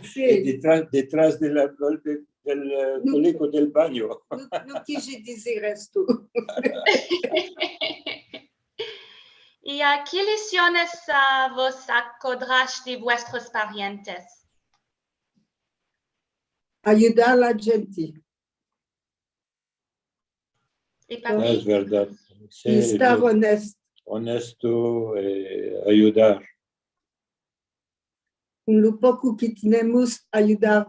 Si. E detras, detras del, del, del, e, koliko del banyo. No, no kije dizir esto. I, a, ke lisiones, a, vos akodrash de vuestros parientes? Ayudar a la djente. I para ti? Es verdad. Si, estar onesto. Onesto, e, ayudar. Kon lo poko ke tenemos, ayudar.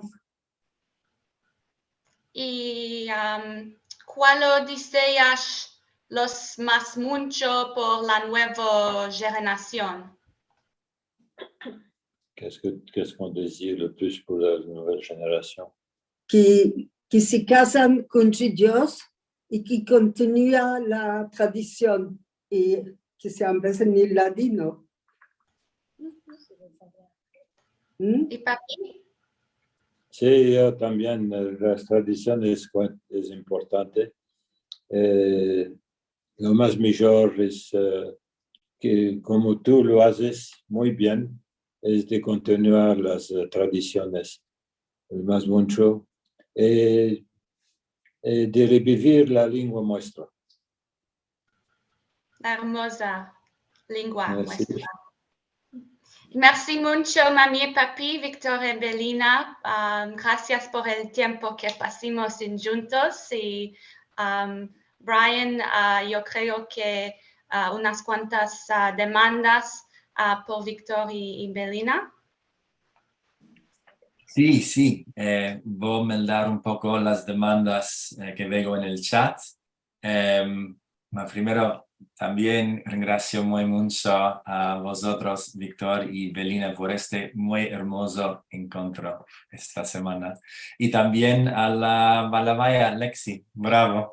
I, am, kualo diseas los mas muncho por la nuevo jenerasion? Qu'est-ce que, qu'est-ce qu'on désire le plus pour la nouvelle génération? Ke, ke se kazan kon djudios i ke kontinua la tradision i ke se ambesen el ladino. Mm? I papi? Sí, yo también, eh, las tradisiones cuen- es importante. Eh, lo mas mijor es, eh, ke, komo tu lo azes muy bien, es de kontinuar las, eh, tradisiones, el mas muncho, eh, eh, de revivir la lengua muestra. La ermoza lengua Mersi. muestra. Mersi muncho, mami i papi, Viktor i Belina. Am, grasias por el tiempo ke pasimos en djuntos. I, am, Brian, ah, yo kreo ke, ah, unas kuantas, ah, demandas, ah, por Viktor i, i Belina. Si, si. Eh, vo a meldar un poko las demandas, eh, ke veo en el chat. Em, ma primero, tambien ringrasio muy muncho a vozotros, Viktor i Belina, por este muy ermozo enkontro esta semana. I tambien a la balavaya, Lexi. Bravo.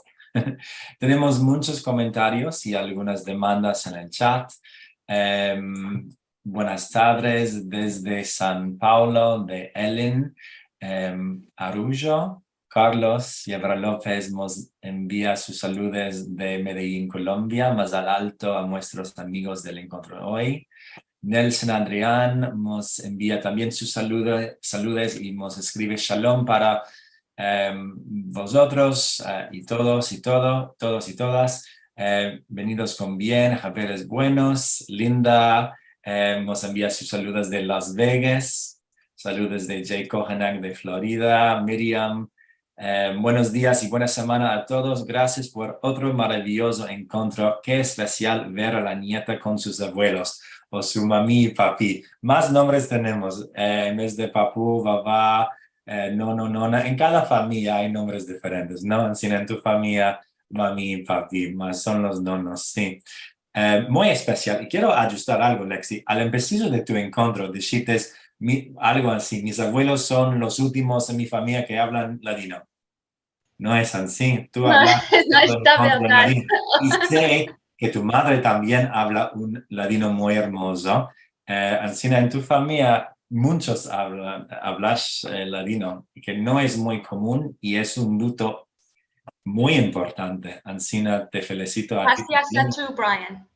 Tenemos munchos komentarios i algunas demandas en el chat. Em, buenas tardes desde San Paulo, de Ellen, em, Araujo. Carlos Yebra Lopez mos envia sus saludes de Medellin, Colombia. Mazal alto a muestros amigos del enkontro oy. Nelson Adrian mos envia tambien sus saludo- saludes i mos eskrive: "Shalom para, em, vozotros, eh, i todos i todo, todos i todas. Eh, venidos kon bien, haberes buenos." Linda, eh, mos envia sus saludos de Las Vegas. Saludos de Jay Kohanak de Florida. Miriam, eh, buenos dias i buena semana a todos. Grasias por otro maraviyozo enkontro. Ke espesial ver a la nieta kon sus avuelos, o su mami i papi. Mas nombres tenemos, eh, en vez de papu, baba, eh, nono, nona. En kada famiya ay nombres diferentes, no? Ansina en tu famiya, mami i papi, mas son los nonos, si. Eh, muy espesial. I kero adjustar algo, Lexi. Al empesizo de tu enkontro, dishites mi, algo ansi: "Mis avuelos son los ultimos en mi famiya ke avlan ladino." No es ansi. Tu avlas No esta verdad. I se ke tu madre tambien avla un ladino muy ermozo. Eh, ansina en tu famiya munchos avlan, avlas, eh, ladino, ke no es muy komun i es un luto muy importante. Ansina te felisito a ti. Grasias a tu, Brian.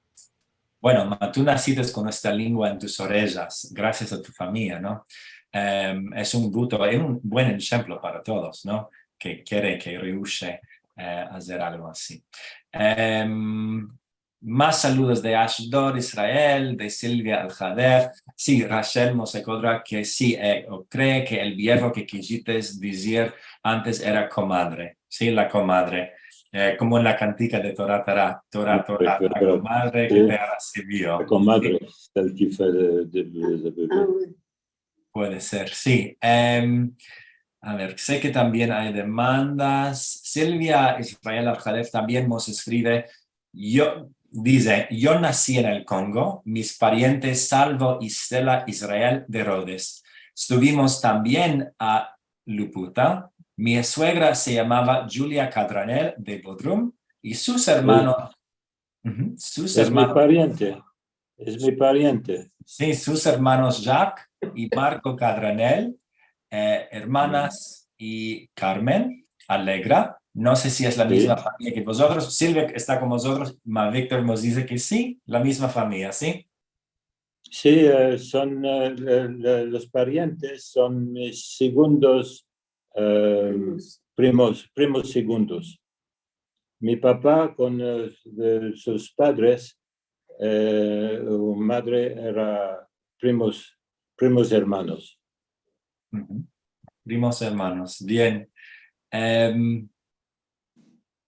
Bueno, ma, tu nasites kon esta lengua en tus oreyas, grasias a tu famiya, no? Em, es un luto, es un buen enshemplo para todos, no? Ke kere ke reushe, eh, azer algo ansi. Em, mas saludos de Ashdod, Israel, de Silvia Aljader. Si, Rachel mos rekodra ke si, eh, o kre ke el vierbo ke kishites dizir antes era komadre. Si, la komadre. Eh, komo en la kantika de Tora Tara, Tora, Tora, la komadre ke te resivio. La komadre, el kife de, de, de bebe. Ah, bueno. Puede ser, si. Em, a ver, se ke tambien ay demandas. Silvia Israel Arjalef tambien mos eskrive. Yo, dize: "Yo nasi en el Kongo, mis parientes Salvo i Stella Israel de Rodes. Estuvimos tambien a Luputa. Mi suegra se yamava Julia Kadranel de Bodrum i sus ermanos." Uhu, sus ermanos. Es mi pariente. Es mi pariente. Si, sus ermanos Jacques i Marco Kadranel, eh, ermanas i Carmen Alegra. No se si es la mizma famiya ke vozotros. Silvia esta kon vozotros, ma Viktor mos dize ke si, la mizma famiya, si? Si, eh, son, eh, le- le- los parientes son mis segundos, eh, primos, primos segundos. Mi papa kon, eh, de sus padres, eh, u madre era primos, primos ermanos. Uhu. Primos ermanos. Bien. Em,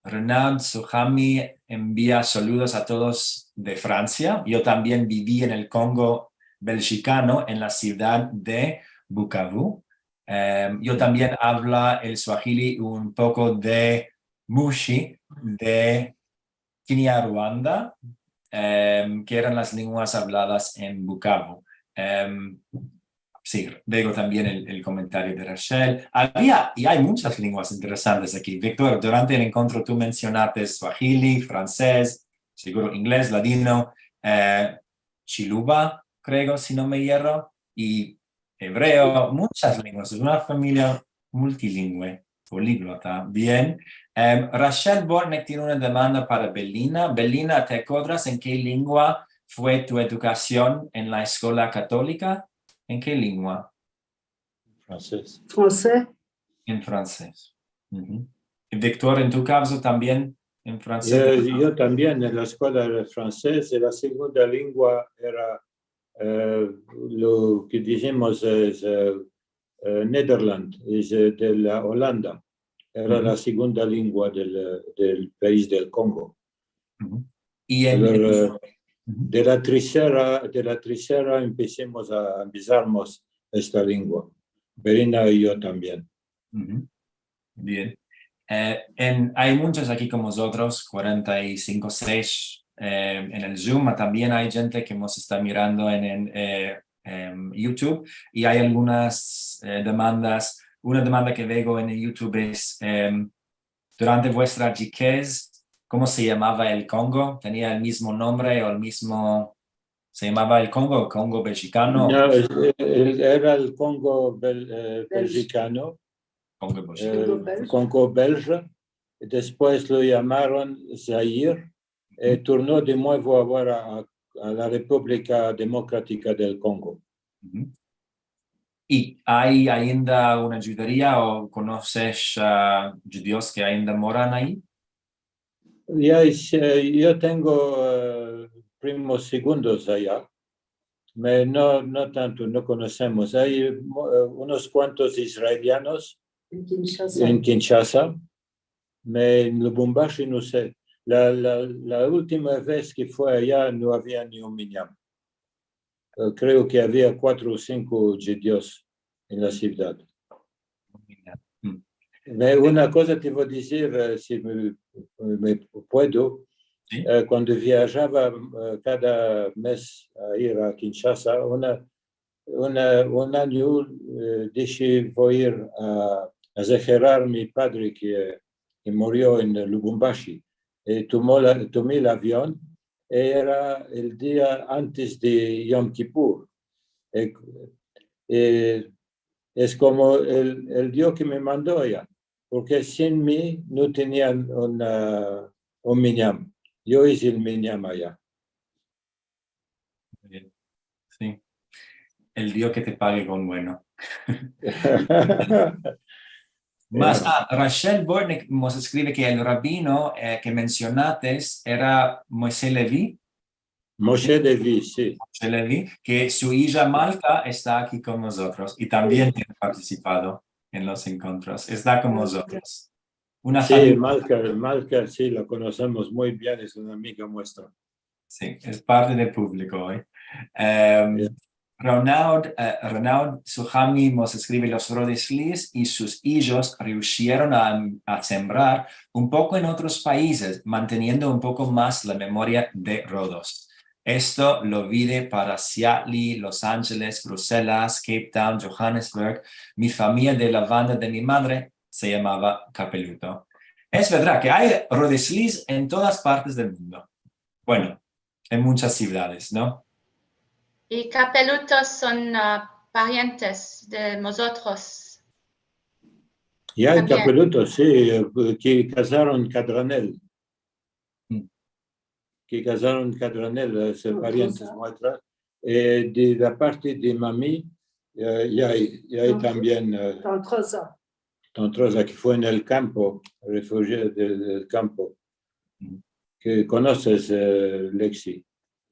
Renat Suhami envia saludos a todos de Fransia. Yo tambien bivi en el Kongo belgikano, en la sivdad de Bukavu. Em, yo tambien avla el swahili, un poko de Mushi, de Kinyarwanda, em, ke eran las lenguas avladas en Bukavu. Em, si, veo tambien el, el komentario de Rachel. Avia, i ay munchas lenguas interesantes aki. Viktor, durante el enkontro tu mensionates swahili, fransez, siguro inglez, ladino, eh, chiluba, kreo, si no me yerro, i ebreo, munchas lenguas. Es una famiya multilingve, poliglota. Bien. Em, Rachel Bortnick tiene una demanda para Belina. Belina, te akodras en ke lengua fue tu edukasion en la eskola katolika? En ke lengua? Fransez. Fransez. En fransez. Uhu. I Viktor, en tu kavzo tambien en fransez? Yo, yo tambien en la eskola era fransez, i la segunda lengua era, eh, lo ke dizimos es, eh, eh, Nederland, es, eh, de la Olanda. Era Uhu. la segunda lengua del, eh, del pais del Kongo. Uhu. I en, Pero, en- eh, Uhu. de la tresera, de la tresera empesimos a ambizarmos esta lengua. Belina i yo tambien. Uhu. Bien. Eh, en, ay munchos aki kon mozotros, kuarenta i sinko, sesh, eh, en el Zoom, ma tambien ay djente ke mos esta mirando en, en, eh, em, YouTube, i ay algunas, eh, demandas. Una demanda ke veo en el YouTube es, em, durante vuestra chikez, komo se yamava el Kongo? Tenia el mizmo nombre o el mizmo, se yamava el Kongo, Kongo belgikano? No, es- el- era el Kongo bel- eh, Belge. Belgikano, Kongo eh, belgikano. Belge. Kongo belge. Despues lo yamaron Zaire, eh, turno de muevo agora a, a la Republika Demokratika del Kongo. Uhu. I ay ainda una djuderia o konoses a djudios ke ainda moran ayi? Ya es, eh, yo tengo, eh, primos segundos aya. Me, no, no tanto, no konosemos. Ay, mo- eh, unos kuantos israelianos En Kinshasa. en Kinshasa. Me, en Lubumbashi no se. La, la, la ultima vez ke fui aya no avia ni un minyam. Eh, kreo ke avia kuatro o sinko djudios en la sivdad. Mm. Me, una koza te vo dizir, eh, si me, me puedo. Si. Eh, kuando viajava, eh, kada mes a ir a Kinshasa, una, una, un anyo, eh, dishe vo ir a, a zeherar mi padre ke, ke murio en Lubumbashi. I tomo la, tomi el avion, era el dia antes de Yom Kipur. Eh, eh, es komo el, el Dio ke me mando aya, porke sin mi no tenian una, un minyam. Yo ize el minyam aya. Bien. Si. El Dio ke te page kon bueno. Mas, ah, Rachel Bortnick mos eskrive ke el rabino, eh, ke mensionates era Moshe Levi. Moshe Levi, si. Moshe Levi, ke su ija Malka esta aki kon mozotros i tambien tiene partisipado en los enkontros. Esta kon mozotros. Una Si, famiya. Malka, Malka, si, la konosemos muy bien, es una amiga muestra. Si, es parte del publiko oy. Em, Ya. Renaud, eh, Renaud Suhami mos eskrive: los Rodeslis i sus ijos riushieron a, a sembrar un poko en otros paizes, manteniendo un poko mas la memoria de Rodos. Esto lo vide para Seattle, Los Angeles, Bruselas, Cape Town, Johannesburg. Mi famiya de la banda de mi madre se yamava Capeluto. Es verdad ke ay Rodeslis en todas partes del mundo. Bueno, en munchas sivdades, no? I Capelutos son, ah, parientes de mozotros. Ya, Tambien. Capelutos, si, eh, ke kazaron Cadranel. Mm. Ke kazaron Cadranel, eh, es parientes muestra. Eh, de la parte de mami, eh, ya ay, ya ay tambien, eh, Tante Rosa. Tante Rosa, ke fue en el kampo, refugiada del, del kampo. Uhu. Ke konoses, eh, Lexi,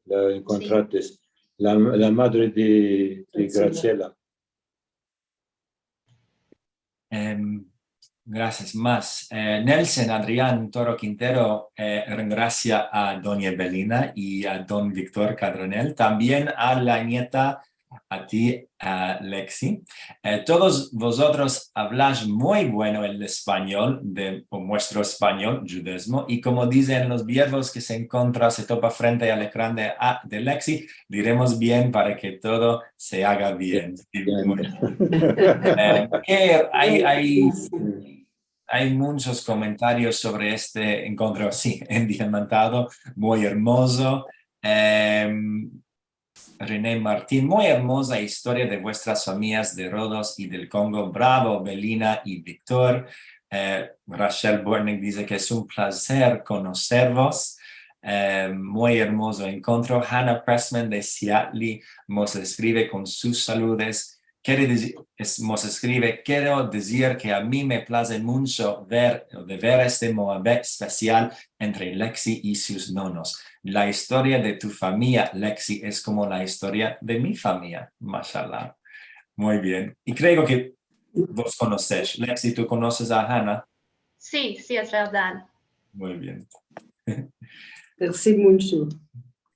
la enkontrates, la, la madre de, de Graciela. Em, grasias. Mas, eh, Nelson Adrian Toro Quintero, eh, rengrasia a Donya Belina i a Don Viktor Cadranel, tambien a la nieta a ti, a Lexi. Eh, todos vozotros avlash muy bueno el espanyol, de, o muestro espanyol, djudezmo, i komo dizen los biervos ke se enkontra, se topa frente al ekran de, a, de Lexi, diremos bien para ke todo se aga bien. I, bueno, eh, ke ay, ay, ay munchos komentarios sovre este enkontro, si, endiamantado, muy ermozo. Em, René Martin, muy ermoza istoria de vuestras famiyas de Rodos i del Kongo. Bravo, Belina i Viktor. Eh, Rachel Bortnick dize ke es un plazer konoservos. Eh, muy ermozo enkontro. Hannah Pressman de Seattle mos eskrive kon sus saludes. Kere dizir, es, mos eskrive, kero dizir ke a mi me plaze muncho ver, de ver este muabet espesial entre Lexi i sus nonos. La istoria de tu famiya, Lexi, es komo la istoria de mi famiya. Mashallah. Muy bien. I kreo ke vos konosesh. Lexi, tu konoses a Hannah? Si, si, es verdad. Muy bien. Mersi muncho.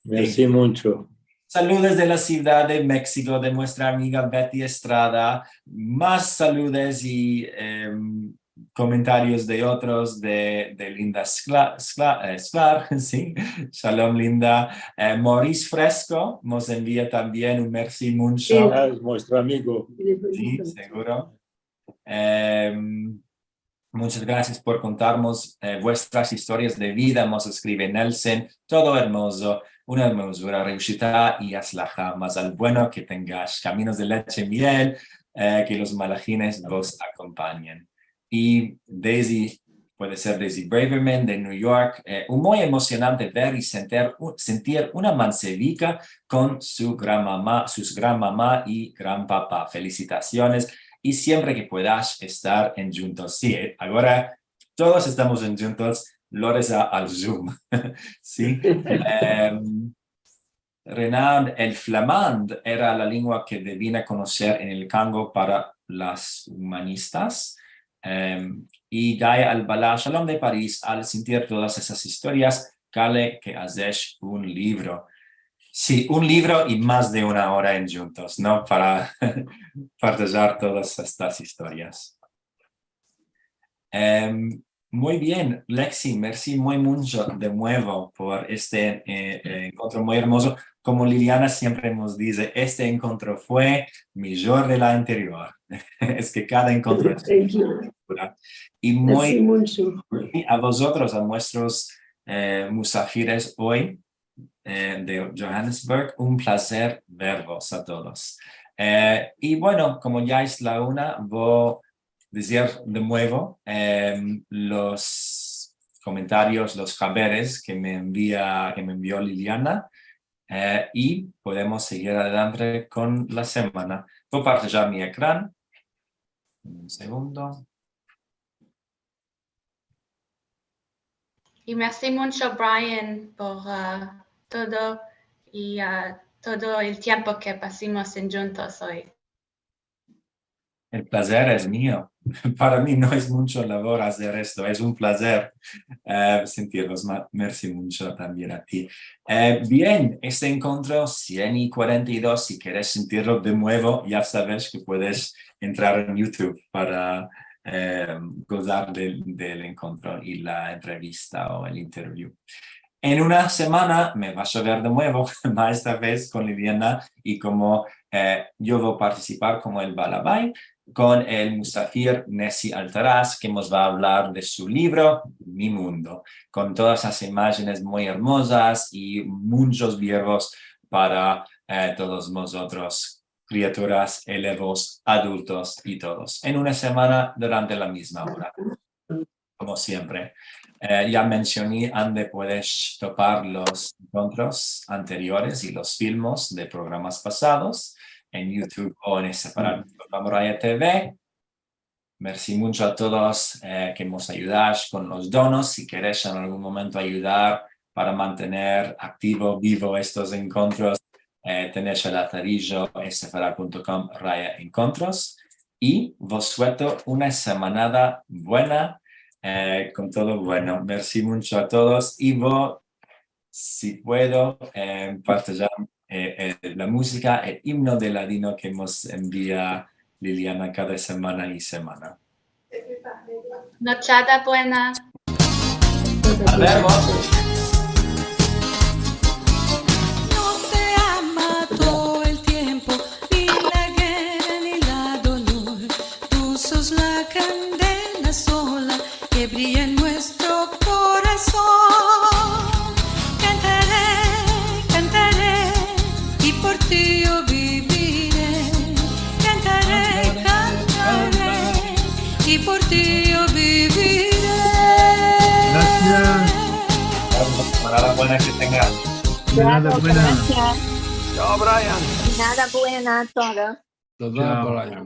Mersi muncho. Saludes de la Sivdad de Meksiko, de muestra amiga Betty Estrada. Mas saludes i, em, komentarios de otros, de, de Linda Skla-, Skla-, eh, Sklar, si. Shalom, Linda. Eh, Maurice Fresco mos envia tambien un mersi muncho. Si. A, es muestro amigo. Si, seguro. Em, Munchas grasias por kontarmos, eh, vuestras istorias de vida, mos eskrive Nelson. Todo ermozo, una ermozura, reushita i atslaha. Mazal bueno, ke tengash kaminos de leche i miel, eh, ke los malahines vos akompanyen. I Daisy, puede ser Daisy Braverman de New York, eh, un muy emosionante ver i sentir, sentir una mansevika kon su granmama, sus granmama i granpapa. Felisitasiones i siempre ke puedas estar endjuntos. Si, eh, agora todos estamos endjuntos, lores a, al Zoom. Si. Em, Renaud, el flamand era la lengua ke devina konoser en el Kongo para las umanistas. Em, i Gaia Albala, shalom de Paris, al sentir todas esas istorias, kale ke azesh un livro. Si, un livro i mas de una ora endjuntos, no? Para partajar todas estas istorias. Em, muy bien, Lexi, mersi muy muncho de muevo por este, eh, eh, enkontro muy ermozo. Komo Liliana siempre mos dize, este enkontro fue mijor de la anterior. Es ke kada enkontro es una aventura. I muy, mersi muncho. I a vozotros, a muestros, eh, musafires oy, eh, de Johannesburg, un plazer vervos a todos. Eh, i bueno, komo ya es la una, vo dizir de muevo, em, los komentarios, los haberes ke me envia, ke me envio Liliana, eh, i podemos segir adelante kon la semana. Vo partajar mi ekran. Un segundo. I mersi muncho, Brian, por, ah, todo i, ah, todo el tiempo ke pasimos endjuntos oy. El plazer es mio. Para mi no es muncho lavor azer esto, es un plazer, eh, sentirvos. Ma-, mersi muncho tambien a ti. Eh, bien, este enkontro sien i kuarenta i dos, si keres sentirlo de muevo, ya saves ke puedes entrar en YouTube para, eh, gozar del, del enkontro i la entrevista o el interview. En una semana me vash a ver de muevo, ma esta vez kon Liliana i komo, eh, yo vo partisipar komo el balabay kon el musafir Nessi Altaraz, ke mos va avlar de su livro, Mi Mundo, kon todas las imajenes muy ermozas i munchos biervos para, eh, todos vozotros, kriaturas, elevos, adultos i todos. En una semana durante la mizma ora. Komo siempre. Eh, ya mensioni ande puedes topar los enkontros anteriores i los filmos de programas pasados en YouTube o en Sefarad punto com Raya T V. Mersi muncho a todos, eh, ke mos ayudash kon los donos. Si keres en algun momento ayudar para mantener aktivo, bivo estos enkontros, eh, tenesh el atarijo en sefarad punto com raya enkontros. I vos sueto una semanada buena, eh, kon todo bueno. Mersi muncho a todos. I vo, si puedo, eh, partajar eh, eh, la muzika, el imno de ladino ke mos envia Liliana kada semana i semana. Nochada buena. Nos vemos. No te ama todo el tiempo, ni la guerra ni la dolor. Tu sos la kandela sola ke brilla en muestro korason. Kantare, kantare, i por ti yo bivire. Kantare, kantare, i por ti yo bivire. Grasias. Enhorabuena, ke tengas. De nada, buena. Grasias. Chao, Brian. De nada, buena a todos. Chao, Brian.